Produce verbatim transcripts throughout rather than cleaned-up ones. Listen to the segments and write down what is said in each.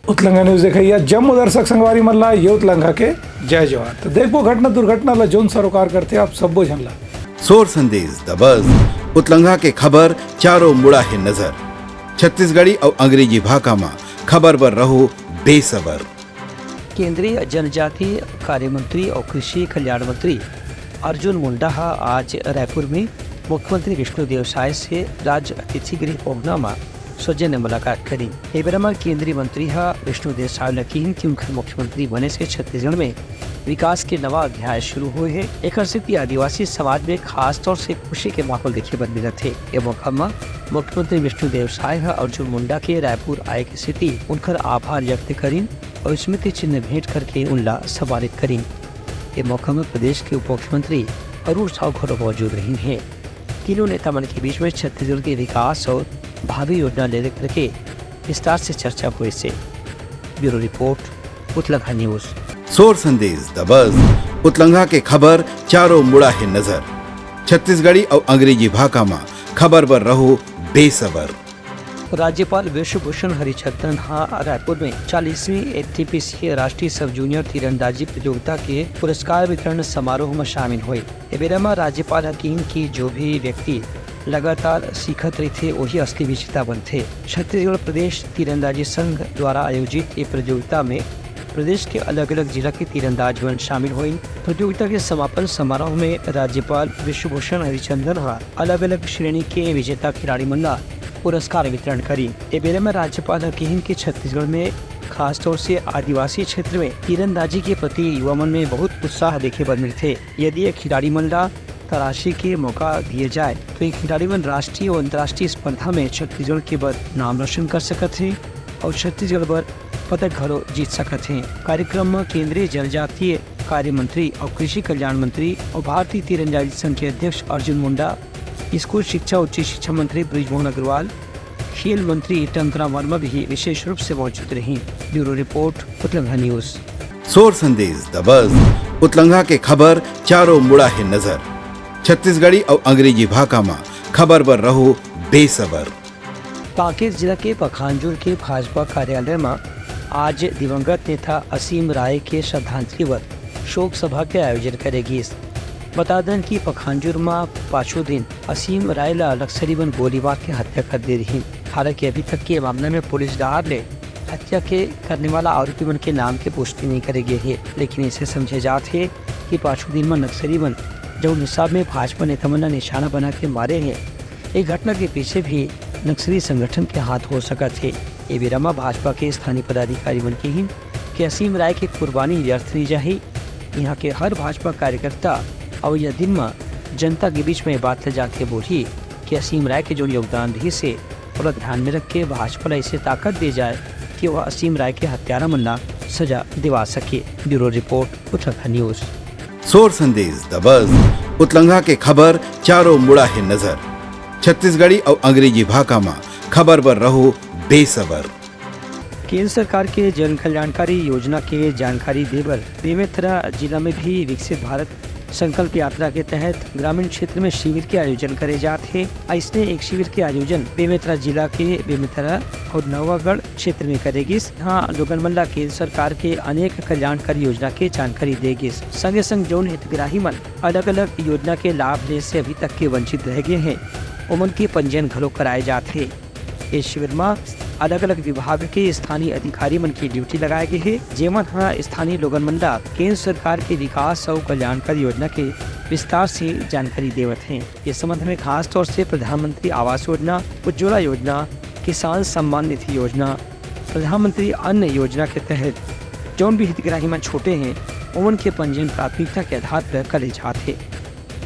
उतलंघा news देखइया जम्मो दर्शक संगवारी मन ला ये उतलंघा के जय जोहार। तो देखबो घटना दुर्घटना ला जोन सरोकार करथे आप सब्बो झन ला। सोर संदेश दबस उतलंघा के खबर चारों मुड़ा हे नजर। छत्तीसगढ़ी अउ अंग्रेजी भाखा मा खबर बर रहो बेसबर। केंद्रीय जनजातीय कार्य मंत्री अउ कृषि कल्याण मंत्री अर्जुन मुंडा ह आज रायपुर में मुख्यमंत्री विष्णुदेव साय से राज्य अतिथि गृह पहुना म सौजन्य मुलाकात करीन। ए बेरा म केंद्रीय मंत्री ह विष्णुदेव साय ल किहीन कि उनकर मुख्यमंत्री बने से छत्तीसगढ़ में विकास के नवा अध्याय शुरू होए हे। एकर सेती आदिवासी समाज में खास तौर से खुशी के माहौल देखे बर मिलत हे। ए मौका म मुख्यमंत्री विष्णुदेव साय ह अर्जुन मुंडा के रायपुर आए के सेती उनकर आभार व्यक्त करीन अउ स्मृति चिन्ह भेंट करके उनला सम्मानित करीन। ए मौका म प्रदेश के उप मुख्यमंत्री अरुण साव घलो मौजूद रहिन हे। तीनों नेता मन के बीच में छत्तीसगढ़ के विकास अउ भावी योजना ले लेकर के विस्तार से चर्चा होइस हे। ब्यूरो रिपोर्ट, उतलंघा न्यूज। सोर संदेश दबस उतलंघा के खबर चारों मुड़ा हे नजर। छत्तीसगढ़ी अउ अंग्रेजी भाखा मा खबर बर रहो बेसबर। राज्यपाल विश्वभूषण हरिचंदन ह रायपुर में चालीसवीं एनटीपीसी राष्ट्रीय सब जूनियर तीरंदाजी प्रतियोगिता के पुरस्कार वितरण समारोह म शामिल होए। ए बेरा म राज्यपाल ह किहीन कि जो भी व्यक्ति लगातार सीखत रहिथे, वही असली विजेता बनथे। छत्तीसगढ़ प्रदेश तीरंदाजी संघ द्वारा आयोजित ये प्रतियोगिता में प्रदेश के अलग-अलग जिला के तीरंदाज मन शामिल होइन। प्रतियोगिता के समापन समारोह में राज्यपाल विश्वभूषण हरिचंदन ह अलग-अलग श्रेणी के विजेता खिलाड़ी मन ला पुरस्कार वितरण करीन। ए बेरा में राज्यपाल ह किहीन कि छत्तीसगढ़ में खासतौर से आदिवासी क्षेत्र में तीरंदाजी के प्रति युवा मन में बहुत उत्साह देखे बर मिलथे। यदि ये खिलाड़ी मन ला तराशे के मौका दिए जाए, तो ये खिलाड़ी मन राष्ट्रीय अउ अंतर्राष्ट्रीय स्पर्धा में छत्तीसगढ़ के बर नाम रोशन कर सकत हे अउ छत्तीसगढ़ बर पदक घलो जीत सकत हे। कार्यक्रम म केंद्रीय जनजातीय कार्य मंत्री अउ कृषि कल्याण मंत्री अउ भारतीय तीरंदाजी संघ के अध्यक्ष अर्जुन मुंडा, स्कूल शिक्षा, उच्च शिक्षा मंत्री बृजमोहन अग्रवाल, खेल मंत्री टंकराम वर्मा भी विशेष रूप से मौजूद रहीं। ब्यूरो रिपोर्ट, उतलंघा न्यूज। सोर संदेश दबस उतलंघा के खबर चारों मुड़ा हे नजर। छत्तीसगढ़ी अउ अंग्रेजी भाखा मा खबर बर रहो बेसबर। कांकेर जिला के पखांजूर के भाजपा कार्यालय म आज दिवंगत नेता असीम राय के श्रद्धांजलि बर शोक सभा के आयोजन करे गिस। बता दन कि पखांजूर म पाछू दिन असीम राय ल नक्सली मन गोली मार के हत्या कर दे रिहीन। हालांकि अभी तक के मामला में पुलिस डहार ले हत्या के करने वाला आरोपी मन के नाम के पुष्टि नहीं करे गे हे, लेकिन इसे समझे जात हे कि पाछू दिन म नक्सली मन जउन हिसाब में भाजपा नेता मन ल निशाना बना के मारे हे, ए घटना के पीछे भी नक्सली संगठन के हाथ हो सकत हे। ए बेरा म भाजपा के स्थानीय पदाधिकारी मन किहीन कि असीम राय के कुर्बानी व्यर्थ नहीं जाही। इहाँ के हर भाजपा कार्यकर्ता अवइया दिन म जनता के बीच में ए बात ल जाके बोलही कि असीम राय के जउन योगदान रिहिस हे, ओला ध्यान में रख के भाजपा ल ऐसे ताकत दे जाए कि वह असीम राय के हत्यारा मन ला सजा दिवा सके। Bureau report, Uttarakhand news. सोर संदेश दबस उतलंघा के खबर चारों मुड़ा हे नजर। छत्तीसगढ़ी अउ अंग्रेजी भाखा मा खबर बर रहो बेसबर। केंद्र सरकार के जन कल्याणकारी योजना के जानकारी देबर बेमेतरा जिला में भी विकसित भारत संकल्प यात्रा के तहत ग्रामीण क्षेत्र में शिविर के आयोजन करे जात हे। अइसने एक शिविर के आयोजन बेमेतरा जिला के बेमेतरा अउ नवागढ़ क्षेत्र में करे गिस। इहाँ लोगन मन ला केंद्र सरकार के अनेक कल्याणकारी योजना के जानकारी दे गिस। संगे संग जउन हितग्राही मन अलग-अलग योजना के लाभ ले से अभी तक के वंचित रह गे हें, ओमन के पंजीयन घलो कराए जात हे। ए शिविर म अलग-अलग विभाग के स्थानीय अधिकारी मन के ड्यूटी लगाए गे हे, जेमन ह स्थानीय लोगन मन ला केंद्र सरकार के विकास अउ कल्याणकारी योजना के विस्तार से जानकारी देवत हें। ये संबंध में खास तौर से प्रधानमंत्री आवास योजना, उज्ज्वला योजना, किसान सम्मान निधि योजना, प्रधानमंत्री अन्न योजना के तहत जउन भी हितग्राही मन छूटे हें, ओमन के पंजीयन प्राथमिकता के आधार पर करे जात हे।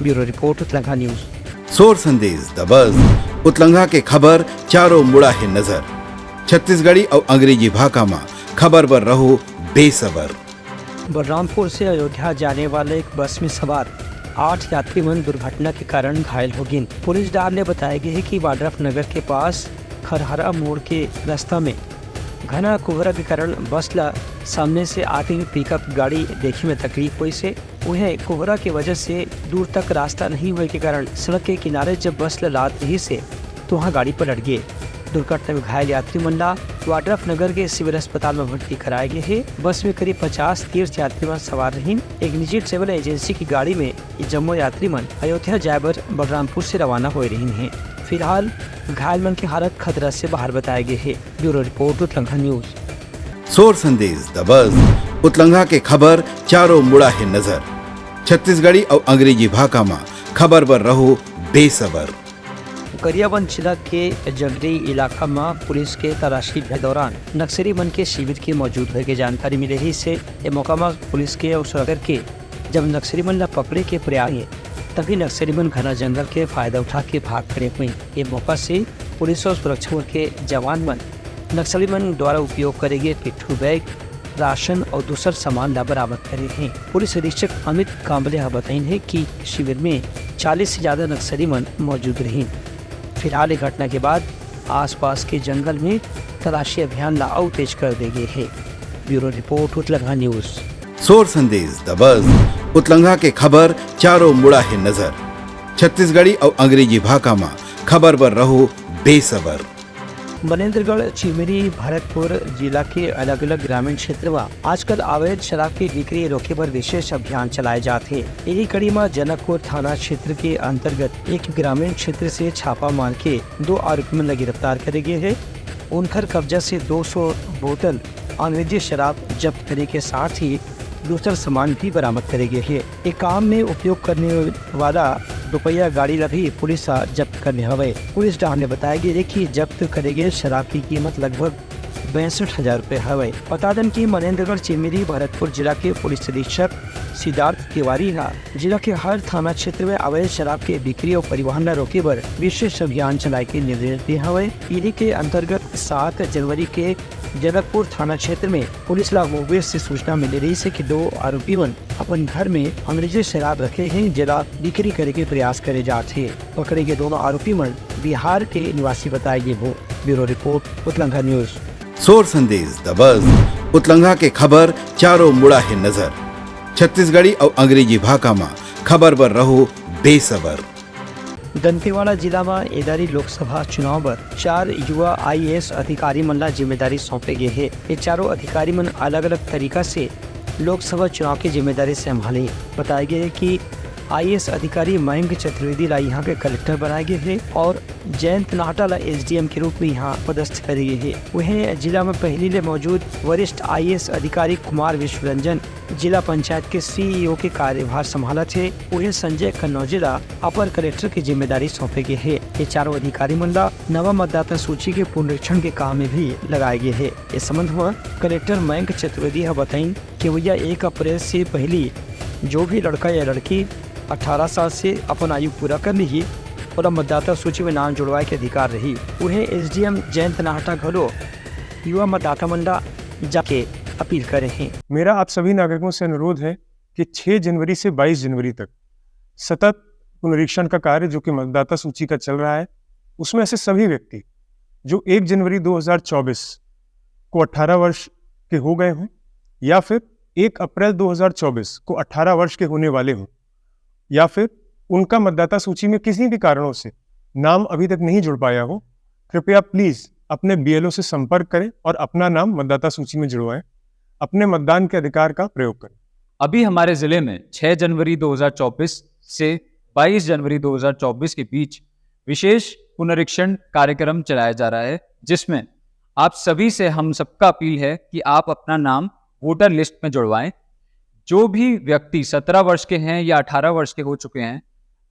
ब्यूरो रिपोर्ट, उतलंघा न्यूज। सोर संदेश दबस उतलंघा के खबर चारों मुड़ा हे नजर। छत्तीसगढ़ी अउ अंग्रेजी भाखा मा खबर बर रहो बेसबर। बलरामपुर से अयोध्या जाने वाले एक बस में सवार आठ यात्री मन दुर्घटना के कारण घायल हो गिन। पुलिस डहार ले बताए गे हे कि वाड्रफ नगर के पास खरहरा मोड़ के रास्ता में घना कोहरा के कारण बस ला सामने से आती हुई पिकअप गाड़ी देखे में तकलीफ होइस हे। उहें, कोहरा के वजह से दूर तक रास्ता नहीं होए के कारण सड़क के किनारे जब बस ला लात रिहिस हे, तो वहाँ गाड़ी पलट गे। दुर्घटना में घायल यात्री मन ला वाड्रफ नगर के सिविल अस्पताल में भर्ती कराए गे हे। बस में करीब पचास तीर्थ यात्री मन सवार रहिन। एक निजी ट्रेवल एजेंसी की गाड़ी में ये जम्मो यात्री मन अयोध्या जाए बर बलरामपुर से रवाना होए रहिन हे। फिलहाल घायल मन के हालत खतरा से बाहर बताए गे हे। ब्यूरो रिपोर्ट, उतलंघा न्यूज। सोर संदेश दबस, उतलंघा के खबर चारों मुड़ा हे नजर। छत्तीसगढ़ी अउ अंग्रेजी भाखा म खबर बर रहो बेसबर। गरियाबंद जिला के जंगली इलाका म पुलिस के तलाशी के दौरान नक्सली मन के शिविर के मौजूद होए के जानकारी मिले रहिस हे। ए मौका म पुलिस के अउ सुरक्षा के जब नक्सली मन ला पकड़े के प्रयास हे, तभी नक्सली मन घना जंगल के फायदा उठा के भाग खड़े हुए। ये मौका से पुलिस और सुरक्षा बल के जवान मन नक्सली मन द्वारा उपयोग करे गए पिट्ठू बैग, राशन और दूसर सामान ला बरामद करे हैं। पुलिस अधीक्षक अमित कांबले हा बताइन है कि शिविर में चालीस से ज्यादा नक्सली मन मौजूद रहिन। फिलहाल ये घटना के बाद आसपास के जंगल में तलाशी अभियान ला अउ तेज कर दे गए है। ब्यूरो रिपोर्ट, उतलंघा न्यूज। सोर संदेश दबस, उतलंघा के खबर चारों मुड़ा हे नजर। छत्तीसगढ़ी अउ अंग्रेजी भाखा म खबर बर रहो बेसबर। मनेंद्रगढ़, चिमेरी, भरतपुर जिला के अलग-अलग ग्रामीण क्षेत्र म आजकल अवैध शराब के बिक्री रोके बर विशेष अभियान चलाए जात हे। इही कड़ी म जनकपुर थाना क्षेत्र के अंतर्गत एक ग्रामीण क्षेत्र से छापा मार के दो आरोपी मन ला गिरफ्तार करे गे हे। उनकर कब्जा से दो सौ बोतल अंग्रेजी शराब जब्त करे के साथ ही दूसर सामान भी बरामद करे गे हे। ए काम में उपयोग करने वाला दुपहिया गाड़ी ला भी पुलिस ह जब्त कर ले हवय। पुलिस डहार ले बताए गे हे कि जब्त करे गे शराब की कीमत लगभग बासठ हजार रुपए हवय। बता दन कि मनेंद्रगढ़ चिमेरी भरतपुर जिला के पुलिस अधीक्षक सिद्धार्थ तिवारी ह जिला के हर थाना क्षेत्र में अवैध शराब के बिक्री और परिवहन ला रोके बर विशेष अभियान चलाए के निर्देश दे हवय। इही के अंतर्गत सात जनवरी के जनकपुर थाना क्षेत्र में पुलिस ला मुखबिर से सूचना मिले रहिस हे कि दो आरोपी मन अपन घर में अंग्रेजी शराब रखे हैं, जेला बिक्री करे के प्रयास करे जात हे। पकड़े गए दोनों आरोपी मन बिहार के निवासी बताए गए हो। ब्यूरो रिपोर्ट, उतलंघा न्यूज। सोर संदेश दबस, उतलंघा के खबर चारों मुड़ा हे नजर। छत्तीसगढ़ी अउ अंग्रेजी भाखा म खबर बर रहो बेसबर। दंतेवाड़ा जिला म एदारी लोकसभा चुनाव बर चार युवा आईएएस अधिकारी मन ला जिम्मेदारी सौंपे गे हे। ये चारों अधिकारी मन अलग-अलग तरीका से लोकसभा चुनाव के जिम्मेदारी संभाले। बताया गया है कि आईएएस अधिकारी मयंक चतुर्वेदी ला यहाँ के कलेक्टर बनाए गए हे और जयंत नाहटा ला एसडीएम के रूप में यहाँ पदस्थ करे गए हे। वहीं जिला में पहली ले मौजूद वरिष्ठ आईएएस अधिकारी कुमार विश्वरंजन जिला पंचायत के सीईओ के कार्यभार संभालत हे। उहे संजय कन्नौजे ला अपर कलेक्टर के जिम्मेदारी सौंपे गे हे। ये चारों अधिकारी मन ला नवा मतदाता सूची के पुनरीक्षण के काम में भी लगाए गे हे। इस संबंध में कलेक्टर मयंक चतुर्वेदी ह बताइन कि भैया एक अप्रैल से पहली जो भी लड़का या लड़की अठारह साल से अपन आयु पूरा कर लिही, ओला मतदाता सूची में नाम जुड़वाए के अधिकार रही। उहे एसडीएम जयंत नाहटा घलो युवा मतदाता मन ला जाके अपील करे हे। मेरा आप सभी नागरिकों से अनुरोध है कि छह जनवरी से बाईस जनवरी तक सतत पुनरीक्षण का कार्य जो कि मतदाता सूची का चल रहा है, उसमें ऐसे सभी व्यक्ति जो एक जनवरी दो हज़ार चौबीस को अठारह वर्ष के हो गए हों या फिर एक अप्रैल दो हज़ार चौबीस को अठारह वर्ष के होने वाले हों या फिर उनका मतदाता सूची में किसी भी कारणों से नाम अभी तक नहीं जुड़ पाया हो, कृपया प्लीज अपने बीएलओ से संपर्क करें और अपना नाम मतदाता सूची में जुड़वाएं। अपने मतदान के अधिकार का प्रयोग करें। अभी हमारे जिले में छह जनवरी दो हज़ार चौबीस से बाईस जनवरी दो हज़ार चौबीस के बीच विशेष पुनरीक्षण कार्यक्रम चलाया जा रहा है, जिसमें आप सभी से हम सबका अपील है कि आप अपना नाम वोटर लिस्ट में जुड़वाएं। जो भी व्यक्ति सत्रह वर्ष के हैं या अठारह वर्ष के हो चुके हैं,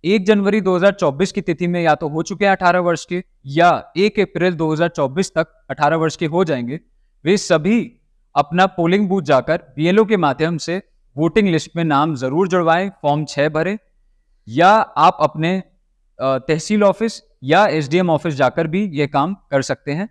एक जनवरी दो हज़ार चौबीस की तिथि में या तो हो चुके हैं अठारह वर्ष के या एक अप्रैल दो हज़ार चौबीस तक अठारह वर्ष के हो जाएंगे, वे सभी अपना पोलिंग बूथ जाकर बीएलओ के माध्यम से वोटिंग लिस्ट में नाम जरूर जुड़वाएं, फॉर्म छह भरें या आप अपने, अ, तहसील ऑफिस या एसडीएम ऑफिस जाकर भी ये काम कर सकते हैं।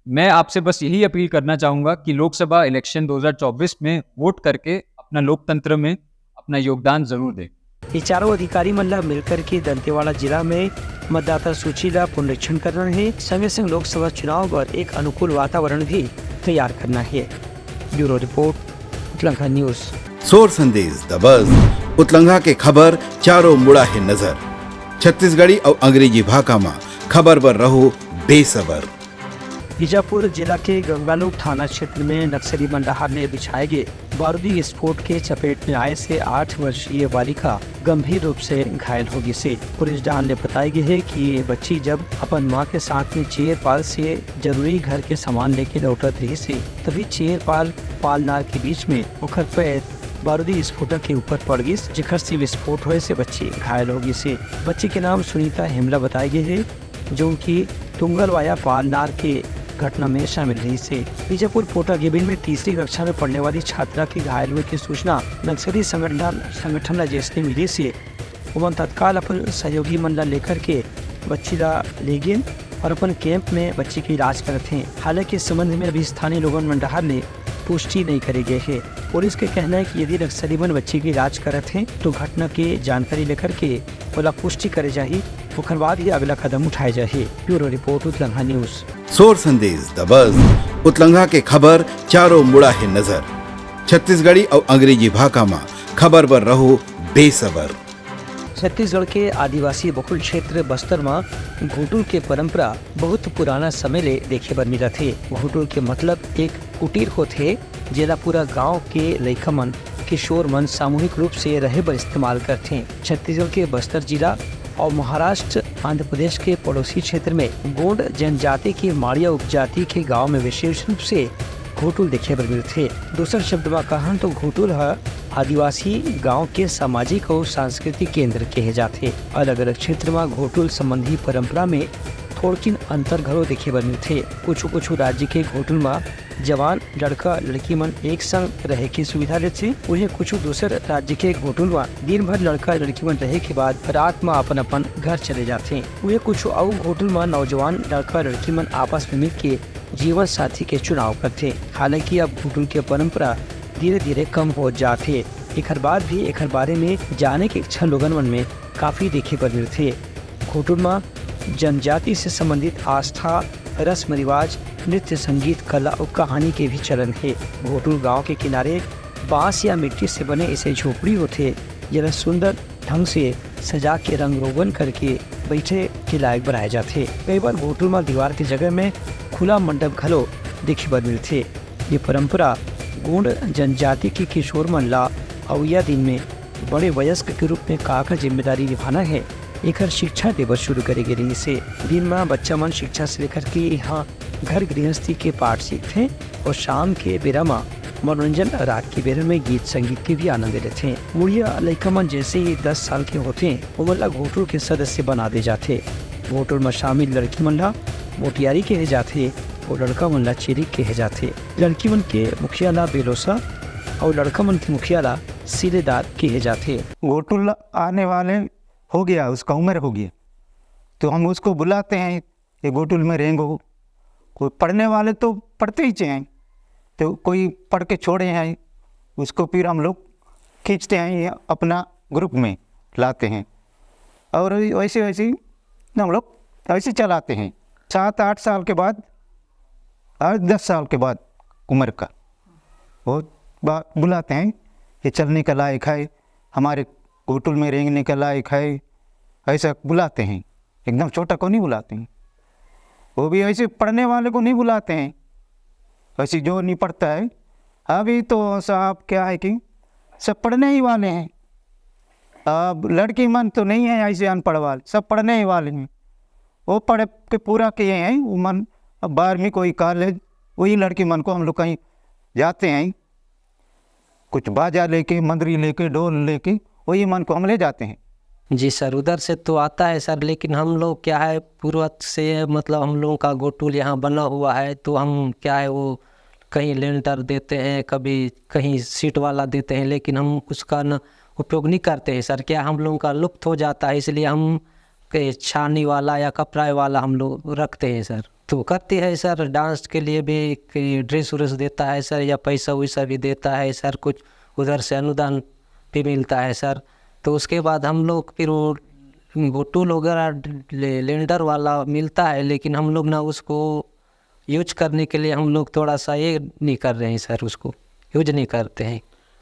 मैं आपसे बस यही अपील करना चाहूँगा कि लोकसभा इलेक्शन दो हज़ार चौबीस में वोट करके अपना लोकतंत्र में अपना योगदान जरूर दें। ये चारों अधिकारी मन ला मिलकर के दंतेवाड़ा जिला में मतदाता सूची ला पुनरीक्षण करना हे, संगे संग लोकसभा चुनाव बर एक अनुकूल वातावरण भी तैयार करना हे। ब्यूरो रिपोर्ट, उतलंघा न्यूज। सोर संदेश दबस, उतलंघा के खबर चारों मुड़ा हे नजर। छत्तीसगढ़ी अउ अंग्रेजी भाखा म खबर बर रहो बेसबर। बीजापुर जिला के गंगालूर थाना क्षेत्र में नक्सली मन डहार ले बिछाए गे बारूदी विस्फोट के चपेट में आए से आठ वर्षीय बालिका गंभीर रूप से घायल हो गिस हे। पुलिस डहार ले बताए गे हे कि ये बच्ची जब अपन मां के साथ में चेरपाल से जरूरी घर के सामान लेके लौटत रहिस हे, तभी चेरपाल पालनार के बीच में ओखर पैर बारूदी विस्फोटक के ऊपर पड़ गिस, जेखर से विस्फोट होए से बच्ची घायल हो गिस हे। बच्ची के नाम सुनीता हेमला बताए गे हे, जो कि तुंगलवाया पालनार के घटना में शामिल रहिस हे। बीजापुर पोटागेबिन में तीसरी कक्षा में पढ़ने वाली छात्रा के घायल होए के सूचना नक्सली संगठन, संगठन ला जइसने मिलिस हे, ओमन तत्काल अपन सहयोगी मन ला लेकर के बच्ची ला ले गेन और अपन कैंप में बच्ची के इलाज करत हें। हालांकि इस संबंध में अभी स्थानीय लोगन मन डहार ले पुष्टि नहीं करे गए हे। पुलिस के कहना है कि यदि नक्सली मन बच्ची के इलाज करत हें, तो घटना के जानकारी लेकर के ओला पुष्टि करे जाही, ओकर बाद ही अगला कदम उठाए जाही। ब्यूरो रिपोर्ट, उतलंघा न्यूज। सोर संदेश दबस, उतलंघा के खबर चारों मुड़ा हे नजर। छत्तीसगढ़ी अउ अंग्रेजी भाखा म खबर बर रहो बेसबर। छत्तीसगढ़ के आदिवासी बहुल क्षेत्र बस्तर म घोटुल के परंपरा बहुत पुराना समय ले देखे बर मिलत हे। घोटुल के मतलब एक कुटीर होथे, जेला पूरा गांव के लइका मन, किशोर मन सामूहिक रूप से रहे बर इस्तेमाल करथे। छत्तीसगढ़ के बस्तर जिला और महाराष्ट्र, आंध्र प्रदेश के पड़ोसी क्षेत्र में गोंड जनजाति के माड़िया उपजाति के गांव में विशेष रूप से घोटुल देखे बर मिलथे। दूसर शब्द म कहन तो घोटुल ह आदिवासी गांव के सामाजिक और सांस्कृतिक केंद्र कहे जाथे। अलग-अलग क्षेत्र म घोटुल संबंधी परंपरा में थोड़किन अंतर घलो देखे बर मिलथे। कुछु-कुछु राज्य के घोटुल म जवान लड़का लड़की मन एक संग रहे के सुविधा लेथे। उहे कुछु दूसर राज्य के घोटुल म दिन भर लड़का लड़की मन रहे के बाद रात म अपन अपन घर चले जाथे। उहे कुछु अउ घोटुल म नौजवान लड़का लड़की मन आपस में मिलके जीवन साथी के चुनाव करथे। हालांकि अब घोटुल के परंपरा धीरे-धीरे कम हो जात हे। एखर बाद भी एखर बारे में जाने के इच्छा लोगन मन में काफी देखे बर मिलथे। घोटुल म जनजाति से संबंधित आस्था, रस्म रिवाज, नृत्य, संगीत, कला अउ कहानी के भी चलन हे। घोटुल गांव के किनारे बांस या मिट्टी से बने ऐसे झोपड़ी होथे, जेला सुंदर ढंग से सजा के रंग रोगन करके बैठे के लायक बनाए जाथे। कई बार घोटुल म दीवार के जगह में खुला मंडप घलो देखे बर मिलथे। ये परंपरा गोंड जनजाति के किशोर मन ला अवइया दिन में बड़े वयस्क के रूप में का का जिम्मेदारी निभाना है, एकर शिक्षा देबर शुरू करे गे रहिस हे। दिन म बच्चा मन शिक्षा से लेकर के यहाँ घर गृहस्थी के पाठ सीखथे और शाम के बेरा म मनोरंजन, रात के बेरा में गीत संगीत के भी आनंद लेथे। मुड़िया लइका मन जैसे ही दस साल के होथे, ओमन ला घोटुल के सदस्य बना दे जाथे। घोटुल म शामिल लड़की मन ला मोटियारी कहे जाथे और लड़का मन ला चेरिक कहे जाथे। लड़की मन के मुखिया ला बेलोसा और लड़का मन के मुखिया ला सिलेदार कहे जाथे। घोटुल आने वाले हो गया, उसका उम्र हो गया, तो हम उसको बुलाते हैं, ये घोटुल में रेंगो। कोई पढ़ने वाले तो पढ़ते ही हैं, तो कोई पढ़ के छोड़े हैं, उसको फिर हम लोग खींचते हैं, ये अपना ग्रुप में लाते हैं और वैसे वैसे ही हम लोग ऐसे चलाते हैं। सात आठ साल के बाद और दस साल के बाद उम्र का वो बा-, बुलाते हैं, ये चलने का लायक है, हमारे घोटुल में रेंगने का लायक है, ऐसा बुलाते हैं। एकदम छोटा को नहीं बुलाते हैं, वो भी ऐसे पढ़ने वाले को नहीं बुलाते हैं, ऐसे जो नहीं पढ़ता है। अभी तो साहब क्या है कि सब पढ़ने ही वाले हैं। अब लड़की मन तो नहीं है ऐसे अनपढ़ वाले, सब पढ़ने ही वाले हैं। वो पढ़ के पूरा किए हैं, वो मन अब बारहवीं कोई कॉलेज, वही लड़की मन को हम लोग कहीं जाते हैं, कुछ बाजा लेके, मंदरी लेके, ढोल लेके, वही मन को हम ले जाते हैं। जी सर, उधर से तो आता है सर, लेकिन हम लोग क्या है, पूर्वज से मतलब हम लोगों का घोटुल यहाँ बना हुआ है, तो हम क्या है वो कहीं लेंटर देते हैं, कभी कहीं सीट वाला देते हैं, लेकिन हम उसका न उपयोग नहीं करते हैं सर। क्या हम लोगों का लुप्त हो जाता है, इसलिए हम के छानी वाला या कपड़ा वाला हम लोग रखते हैं सर। तो करते हैं सर, डांस के लिए भी ड्रेस व्रेस देता है सर, या पैसा वैसा भी देता है सर, कुछ उधर से अनुदान भी मिलता है सर। तो उसके बाद हम लोग फिर वो घोटुल वगैरह ले-, लेंटर वाला मिलता है, लेकिन हम लोग ना उसको यूज करने के लिए हम लोग थोड़ा सा ये नहीं कर रहे हैं सर, उसको यूज नहीं करते हैं।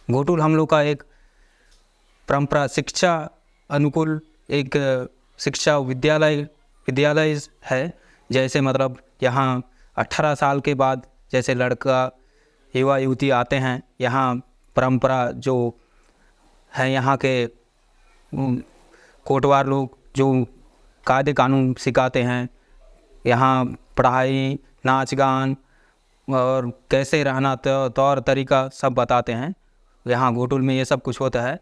घोटुल हम लोग का एक परंपरा शिक्षा अनुकूल एक शिक्षा विद्यालय, विद्यालय है। जैसे मतलब यहाँ अठारह साल के बाद जैसे लड़का, युवा युवती आते हैं, यहाँ परंपरा जो है, यहाँ के उम, कोटवार लोग जो कायदे कानून सिखाते हैं, यहाँ पढ़ाई, नाच गान और कैसे रहना, त-, तौर तरीका सब बताते हैं। यहाँ घोटुल में ये सब कुछ होता है।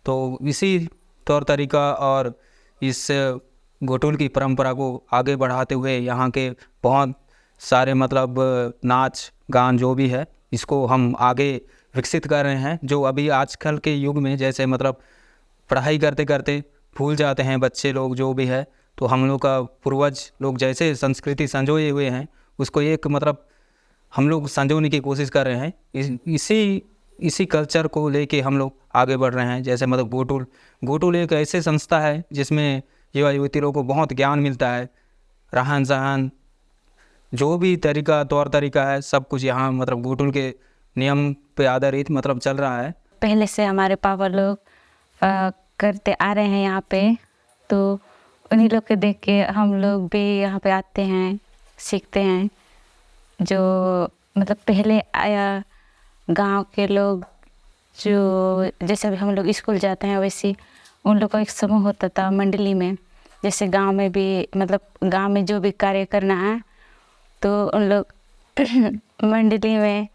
तो इसी तौर तरीका और इस घोटुल की परंपरा को आगे बढ़ाते हुए यहाँ के बहुत सारे, मतलब, नाच गान जो भी है, इसको हम आगे विकसित कर रहे हैं। जो अभी आजकल के युग में, जैसे, मतलब, पढ़ाई करते करते भूल जाते हैं बच्चे लोग जो भी है, तो हम लोग का पूर्वज लोग जैसे संस्कृति संजोए हुए हैं, उसको एक, मतलब, हम लोग संजोने की कोशिश कर रहे हैं। इस, इसी इसी कल्चर को लेके हम लोग आगे बढ़ रहे हैं। जैसे, मतलब, गोटुल गोटुल एक ऐसे संस्था है जिसमें युवा युवती लोगों को बहुत ज्ञान मिलता है, रहन सहन, जो भी तरीका, तौर तरीका है, सब कुछ यहाँ, मतलब, गोटुल के नियम पे आधारित, मतलब, चल रहा है। पहले से हमारे पापा लोग अ, करते आ रहे हैं यहाँ पे, तो उन्हीं लोग के देख के हम लोग भी यहाँ पे आते हैं, सीखते हैं। जो, मतलब, पहले आया गांव के लोग, जो जैसे अभी हम लोग स्कूल जाते हैं, वैसे ही उन लोग का एक समूह होता था मंडली में। जैसे गांव में भी, मतलब, गांव में जो भी कार्य करना है, तो उन लोग मंडली में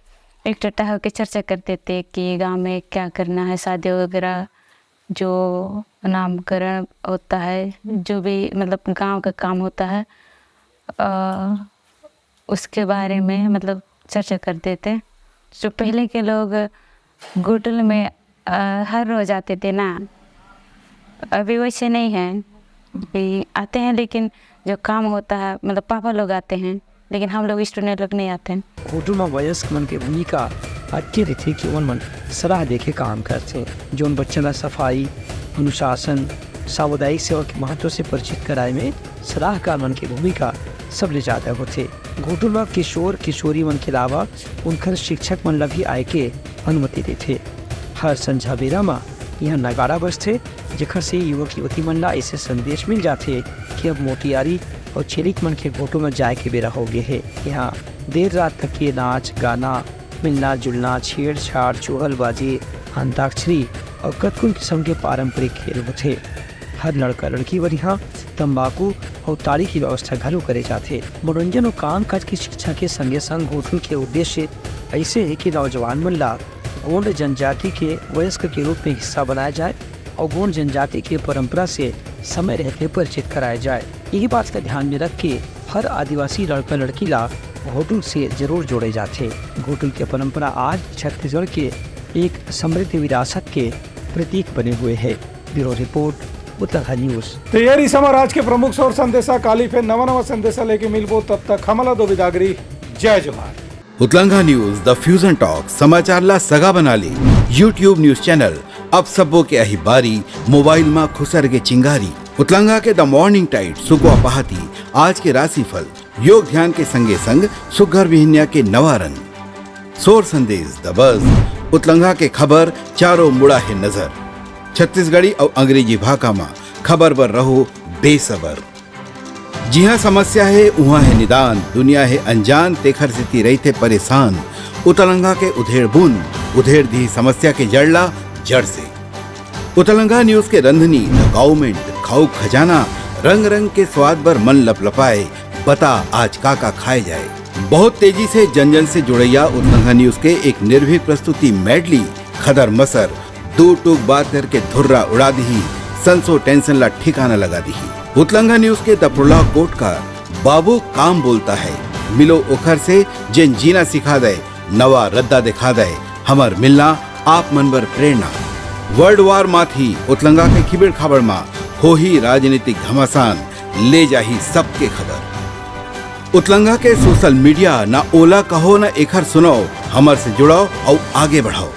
इकट्ठा होकर चर्चा करते थे कि गांव में क्या करना है, शादी वगैरह, जो नामकरण होता है, जो भी, मतलब, गांव का काम होता है, अ, उसके बारे में, मतलब, चर्चा करते थे। जो पहले के लोग गोटुल में अ, हर रोज आते थे ना, अभी वैसे नहीं है। अभी आते हैं, लेकिन जो काम होता है, मतलब, पापा लोग आते हैं, लेकिन हम लोग स्टूडेंट लोग नहीं आते हैं। गोटुल म वयस्क मन के भूमिका अतके रहिथे कि ओमन सलाह देके काम करथे। जोन बच्चा ल सफाई, अनुशासन, सामुदायिक सेवा के महत्व से परिचित कराए में सलाहकार मन के भूमिका सबले जादा होथे। गोटुल म किशोर किशोरी मन के अलावा उनकर शिक्षक मन ल भी आए के अनुमति देथे। हर संझा बेरा म इहाँ नगाड़ा बजथे, जेखर से युवक युवती मन ल ऐसे संदेश मिल जाथे कि अब मोटियारी अउ चेलिक मन के गोटुल म जाए के बेरा हो गे हे। इहाँ देर रात तक ये नाच गाना, मिलना जुलना, छेड़छाड़, चुगलबाजी, अंताक्षरी अउ कतकुन किसम के पारंपरिक खेल होथे। हर लड़का लड़की बर इहाँ तंबाकू अउ ताड़ी के व्यवस्था घलो करे जाथे। मनोरंजन अउ कामकाज के शिक्षा के संगे संग गोटुल के उद्देश्य ऐसे हे कि नौजवान मन ला गोंड जनजाति के वयस्क के रूप में हिस्सा बनाया जाए अउ गोंड जनजाति के परंपरा से समय रहते परिचित कराया जाए। यही बात का ध्यान में रख के हर आदिवासी लड़का लड़की ला घोटुल से जरूर जोड़े जाथे। घोटुल के परंपरा आज छत्तीसगढ़ के एक समृद्ध विरासत के प्रतीक बने हुए है। ब्यूरो रिपोर्ट, उतरहा न्यूज। तो ये रिहिस हमर आज के प्रमुख सौर संदेशा। काली फेर नवा नवा संदेशा लेके मिलबो, तब तक हमला दो बिदागरी। जय जोहार। उतलंगा न्यूज, द फ्यूजन टॉक, समाचार ला सगा बना ले। YouTube न्यूज चैनल, अब सबो के अही बारी, मोबाइल मा खुसर के चिंगारी। उतलंगा के द मॉर्निंग टाइट, सुकवा पहाती, आज के राशिफल, योग ध्यान के संगे संग सुग्घर बिहनिया के नवा रंग। सोर संदेश, द बज, उतलंगा के खबर, चारों मुड़ा हे नजर। छत्तीसगढ़ी अउ अंग्रेजी भाखा मा खबर बर रहो बेसबर। जिहाँ समस्या हे, उहाँ हे निदान, दुनिया हे अनजान, तेखर सेती रहिथे परेशान। उतलंगा के उधेड़ बुन, उधेड़ दिही समस्या के जड़ ला जड़ से। उतलंगा न्यूज के रंधनी, द गाउमेंट, खाऊ खजाना, रंग रंग के स्वाद बर मन लपलपाए, बता आज का का खाए जाए। बहुत तेजी से जन जन से जुड़ैया उतलंगा न्यूज के एक निर्भीक प्रस्तुति मेडली, खदर मसर, दू टूक बात करके धुर्रा उड़ा दिही, संसो टेंशन ला ठिकाना लगा दिही। उतलंगा न्यूज के द प्रोलॉग कोट का बाबू काम बोलता है, मिलो ओखर से जेन जीना सिखा दे, नवा रद्दा दिखा दे, हमर मिलना आप मन बर प्रेरणा। वर्ल्ड वार माथी उतलंगा के खिबेड़ खाबड़ मा होही राजनीतिक घमासान, ले जाही सबके खबर। उतलंगा के सोशल मीडिया ना ओला कहो ना एखर सुनाओ, हमर से जुड़ाओ अउ आगे बढ़ाओ।